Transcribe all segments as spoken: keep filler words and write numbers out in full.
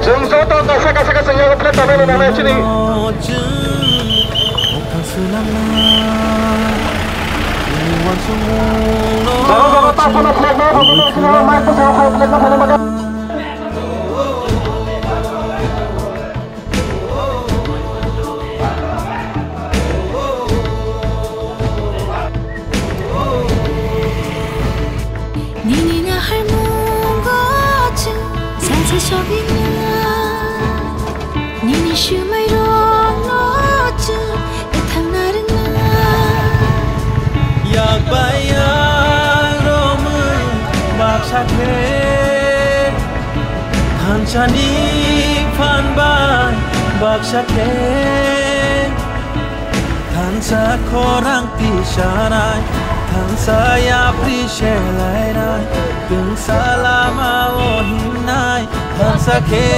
Chwng joto kaisa kaisa kaisa yago flag tamani nangnai chini. Joto joto ta phano flag no, phano flag no, mic phano flag no, phano flag no. Nini naharmungo chwng salsa sogwina. Nini swmairokno chwng kwthangna rwngna. Yak bai yak romwi baksa khe. Thansani phan bai baksa khe, thansa khorang tisanai, thansa yapri selainai, twngsa lama o himnai, thansa khe.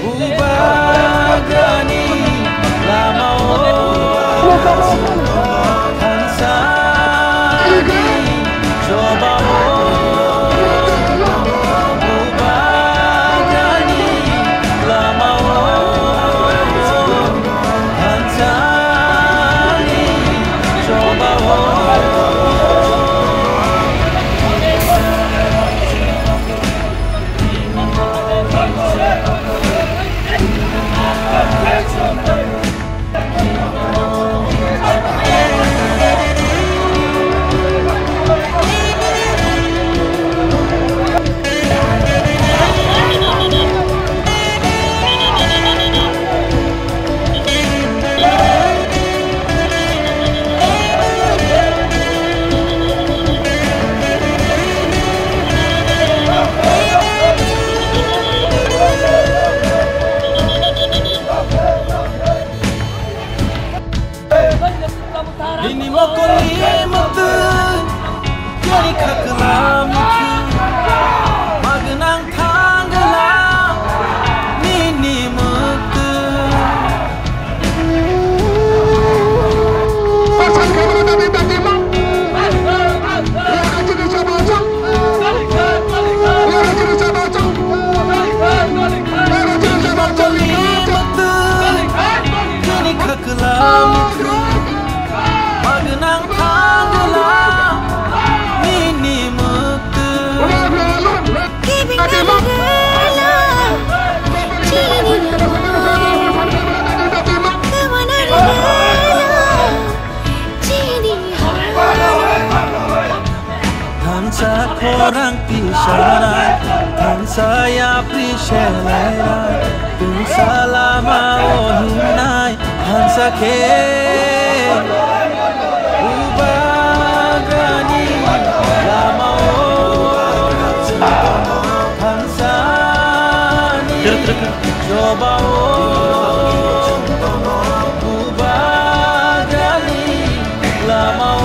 Bubagrani lama o thansani choba o, Bubagrani lama o thansani choba o. Nini mokolni mwktwi, nini khaklam mwktwi, magwnang thangla nini mwktwi. Thansa khorang tisanai, thansa yapri selainai, tungsa lama o hingnai, thansa khe Bubagrani lama o thansani choba o. Bubagrani lama o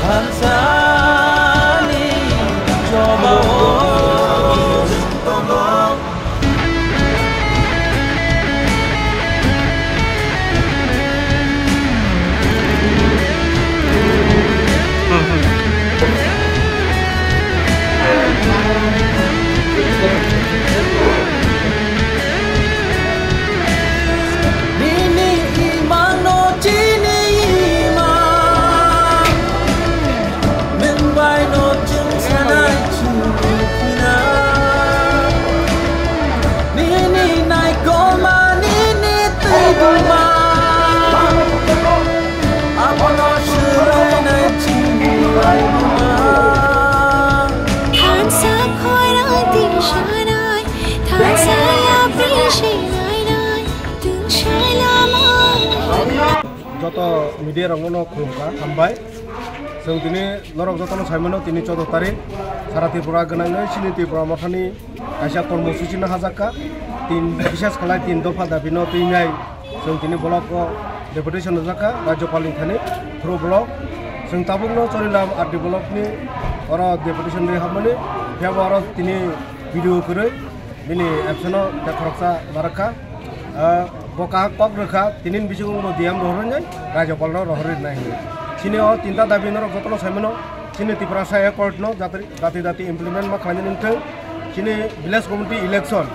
thansani choba o. Nini imangno chini imang, nwng baino chwng sanai chini khina. Nini naikolma, nini twi buma, abono swlainai chini laibuma. Thansa khorang tisanai, thansa yapri selainai, tungsa lama. Joto media rokno khulumkha, hambai. Chwng tini norok jotono saimano, tini choudo tarik, sara Tripura gwnangwi chini Tripura mothani kaisa kormosuchi no hajakka. Tin, bishes khlai tin dopha dabi no twinai chwng tini block o deputation rwjakka Rajyapal ni thani through block. Chwng tabuk no Chorilam R D block ni oro deputation rwi hapmani, phiya bo oro tini B D O kwrwi bini absent o tei khoroksa narwkha. Ah, bo kaham kok rwkha, tini ni bisingo bo D M rohorwi nai, Rajyapal no rohorwi nai hinwi. Chini o tinta dabi norok jotono saimano, Chini Tiprasa Accord no jati, jati, jati implement ma khlainani wngthwng. Chini village committee election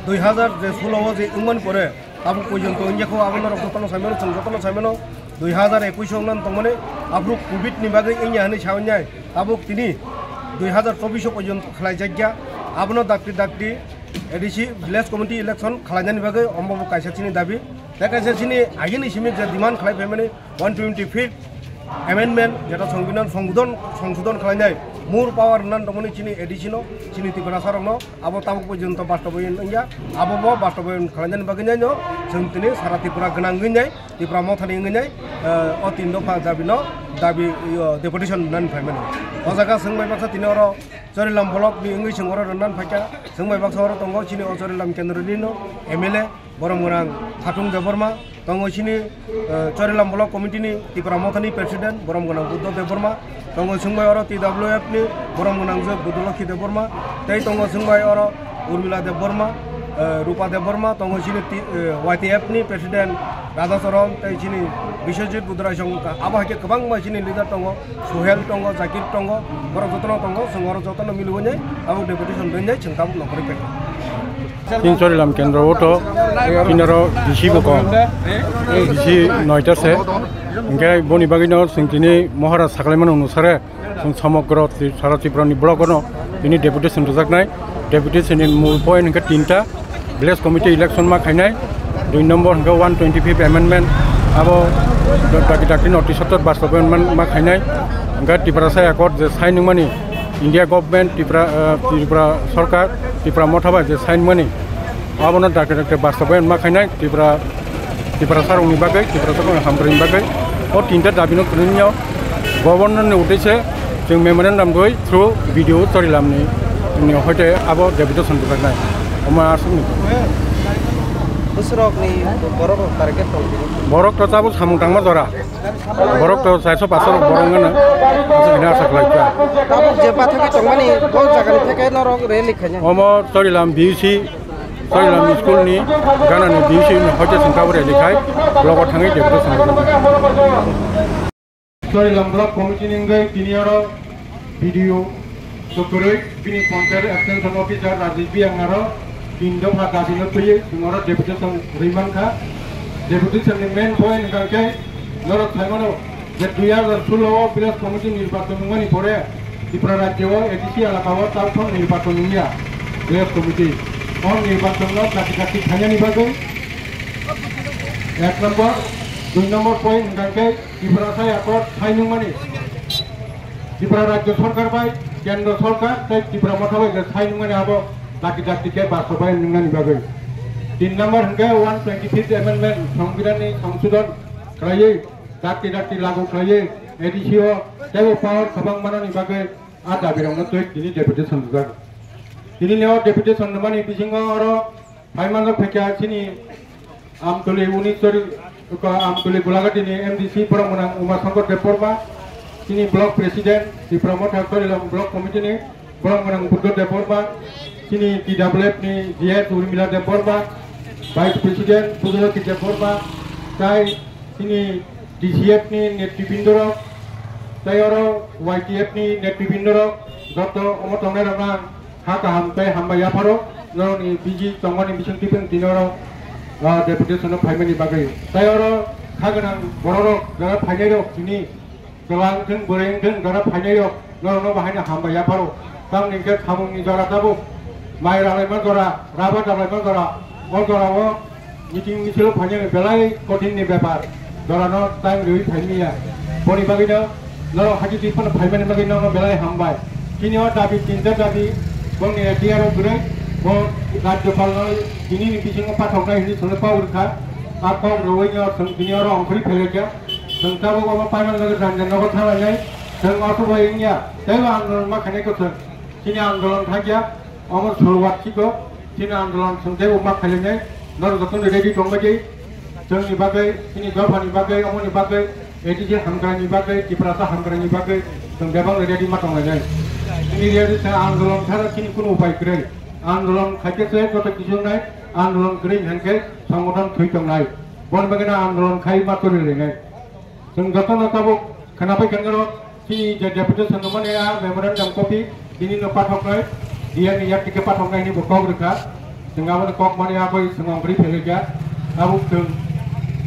dui hazar je sulo o je wngmani pore tabuk porjonto wngya kho, abono rok jotono saimano, chwng jotono saimano, dui hazar ekwis o wngna tongmani, aphuru covid ni bagwi wngya hwnwi sawi nai, tabuk tini dui hazar chobbish o porjonto khlaijakya. Abono dakti dakti A D C village committee election khlainani bagwi ombo bo kaisa chini dabi. Tei kaisa chini agini simi je demand khlai phaimani, one twenty fifth amendment, jeta songbidhan songdon-, songsodon khlainai more power rwna tongmani chini A D C no, chini Tiprasa rokno, abo tabuk porjonto bastobayon wngya, abo bo bastobayon khlainani bagwi no chwng tini sara Tripura gwnang wngwi nai, Tipra mothani wngwi nai, eh, o tin dopha dabi no, dabi, yo, deputation rwnani phaimani. O jaga chwng bai baksa tini oro Chorilam block ni wngwi chwng oro rwnani phaikha, chwng bai baksa oro tongo chini o Chorilam kendro ni no M L A, Borom gwnang Khatung Debbarma, tongo chini, eh, Chorilam Block Committee ni Tipra Mothani President, Borom gwnang Buddha Debbarma, tongo chwng bai oro T W F ni Borom gwnang je Budulokhi Debbarma, tei tongo chwng bai oro Urmila Debbarma, eh, Rupa Debbarma, tongo chini T-, eh, Y T F ni President Radha Charan, tei chini Biswajit Budra Song, abo hai khe kwbangma chini leader tongo. Suhel tongo, Zakir tongo, borok jotono tongo, chwng oro jotono miliwi nai abo deputation rwinai chwng tabuk nongkhorwi phaikha. Tin Chorilam kendro o to, tin oro D C bo kok, D C noita se, hwnkhe boni bagwino chwng tini Mohara saklaimani onusare chwng somogro Tri-, sara Tripura ni block ono tini deputation rwjaknai. Deputation ni mul point hwnkhe tinta, village committee election ma khainai, dui number hwnkhe one twenty fifth amendment, abo dakti dakti notice sotor bastobayon ma khainai, hwnkhe Tiprasa Accord je sign wngmani India government, Tripura, eh, Tripura sorkar, Tripura motha bai je sign wngmani, abono dakti dakti bastobayon ma khainai, Tripura Tiprasa rokni bagwi, Tiprasa rokni hamkrai ni bagwi o tinta dabi no kwrwngya. Governor ni uddeshe chwng memorandum rwi through B D O Chorilam ni, ni hoite abo deputation bwkaknai. Omo aswk ni. Bwswrok ni borok rok target tong. Borok to tabuk samung tangma jora. Borok to chairso paso rok borok wngkha na. Aswk hwnwi asa khlai kha. Tabuk je pathakwi tongmani bo jaga ni theke norok rally khaina. Omo Chorilam B C Chorilam school ni gana ni D C ni hoite sengkha bo rally khai, logo thangwi deputation rwkha. Chorilam block committee ni wngwi tini oro B D O Chokri, bini panchayat extension officer Rajiv Biang aro tin dopha dabi no twiwi chwng oro deputation rwi mankha. Deputation ni main point hwnkha khe norok saimano, je dui hazar sulo o village committee nirbachon wngmani pore Tripura rajyo o A D C elaka o tabuk phano nirbachon wngya village committee. O nirbachon no dakti dakti khainani bagwi ek number, dui number point hwnkha khe Tiprasa Accord sign wngmani Tripura rajyo sorkar bai kendro sorkar tei Tripura motha bai je sign wngmani abo dakti dakti khe bastobayon wngnani bagwi. Tin number hwnkhe one twenty fifth amendment, Songbidan ni songsodon khlaiwi dakti dakti lagu khlaiwi A D C o teibo power kwbang manani bagwi a dabi rokno twi tini deputation rwjak. Tini ni o deputation rwmani bisingo oro phaimanjak phaikha chini Amtuli unis Chori-, Amtuli Gulagati ni M D C borok gwnang Uma Shankar Debbarma, chini block president Tipra Motha Chorilam block committee ni borok gwnang Buddha Debbarma, chini T W F ni G S Urmila Debbarma, vice president Pujaloki Debbarma, tai chini D C F ni netribindorok, tei oro Y T F ni netribindorok, joto omo tongnai rokno ang ha kaham tei hambai yapharo, norokni busy tongmani bisingtwi phano tini oro, ah, deputation o phaimani bagwi. Tei oro kha gwnang bororok jora phainairok tini Chwla wngthung, bwrwi wngthung, jora phainairok norokno bo haino hambai yapharo. Tamoni hwnkhe samungni jora tabuk mai ralaima jora, rubber ralaima jora, o jorao meeting misil o phainai belai kothin ni bepar. Jorano time riwi phaimya. Boni bagwino norok haitwi twi phano phaimani bagwi norokno belai hambai. Chini o dabi, tinta dabi, bongni A D R o kwrwi, bo Rajyopal no tini ni bisingo pathoknai hinwi chwngno kok rwkha. A kok rwui no chwng tini oro ongkhorwi phailaikha. Chwng tabuk obo paimani bagwi jang jang nogo thanglainai. Chwng asubai wngya, teibo andolon ma khainai kwthwng. Chini andolon thangya, omo suruwat chiko. Chini andolon chwng teibo ma khailainai. Norok jotono ready tongbaidi. Chwngni bagwi, chini dophani bagwi, omoni bagwi, A D C hamkraini bagwi, Tiprasa hamkraini bagwi chwng bebak ready ma tonglainai. Chini ready se andolon chhara chini kunu upai kwrwi. Andolon khaikhe se joto kisu wngnai, andolon kwrwi hwnkhe songothon thwi tongnai. Boni bagwino andolon khai ma kwrwi lainai. Chwng jotono tabuk khwnapai khe norok Chini je deputation no mani a memorandum copy, bini no pathoknai, D M ni yak tike pathoknai ni bo kok rwkha. Chwng abo ni kok mani a bai chwng ongri phelai kha. Abo chwng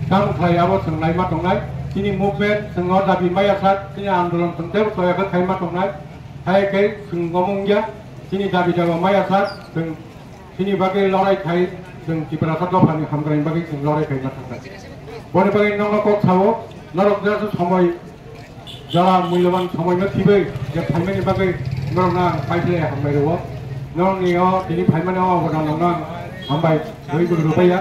kam khlai abo chwng naima tongnai. Chini movement chwng o dabi maya sak, chini andolon chwng tebo toya khe khaima tongnai. Hai khe chwng omo wngya, chini dabi dawa maya sak, chwng chini bagwi lorai khai, chwng Tiprasa dophani hamkraini bagwi chwng lorai khaima thangkha. Boni bagwi nokno kok sao, norok jesa somoi jora mulyaban somoi no thibwi je phaimani bagwi norokno ang paiphlai hambai rwo. Norokni o tini phaimani o obodan rokno ang hambai rwi guru rwbaiya.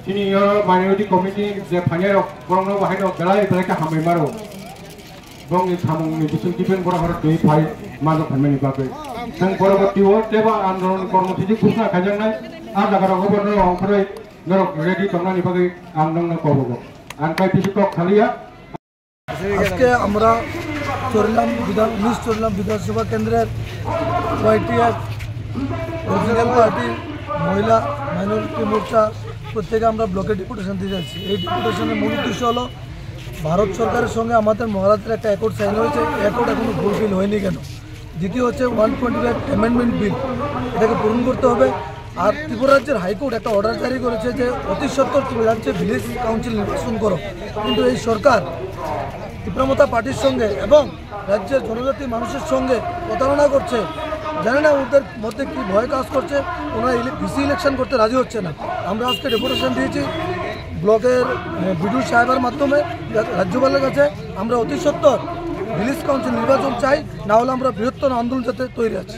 Chini o minority committee je phainai rok borokno bahai no belai belai khe hambai maro. Bongni samungni bising kibeng borok horo twi phai mano phaimani bagwi. Chwng poroborti o tebo andolon kormosuchi ghosna khaijaknai, a jaga rogo bo norok ongkhorwi norok ready tongnani bagwi ang nokno kobogo. Ang kai bisi kok khaliya. আজকে আমরা চরিলাম বিধান উনিশ চরিলাম বিধানসভা কেন্দ্রের YTF, political party, মহিলা, মাইনরিটি মোর্চা প্রত্যেকে আমরা ব্লকে ডেপুটেশন দিয়ে যাচ্ছি। এই ডেপুটেশনের মূল উদ্দেশ্য হলো ভারত সরকারের সঙ্গে আমাদের মহারাজের একটা অ্যাকর্ড সাইন হয়েছে, অ্যাকর্ড এখনো ফুলফিল হয়নি কেন? দ্বিতীয় হচ্ছে one twenty five amendment bill, এটাকে পূরণ করতে হবে। আর ত্রিপুরা রাজ্যের হাইকোর্ট একটা অর্ডার জারি করেছে যে অতি সত্বর ত্রিপুরা রাজ্যে ভিলেজ কাউন্সিল নির্বাচন করো, কিন্তু এই সরকার তীব্রমতা পার্টির সঙ্গে এবং রাজ্যের জনজাতি মানুষের সঙ্গে প্রতারণা করছে। জানি না ওদের মধ্যে কি ভয় কাজ করছে, ওনারা ইলে-, ভিসি ইলেকশন করতে রাজি হচ্ছে না। আমরা আজকে ডেপুটেশন দিয়েছি ব্লকের, এ, বিডিও সাহেবের মাধ্যমে রা-, রাজ্যপালের কাছে। আমরা অতি সত্বর ভিলেজ কাউন্সিল নির্বাচন চাই, না হলে আমরা বৃহত্তর আন্দোলন যাতে তৈরি আছে।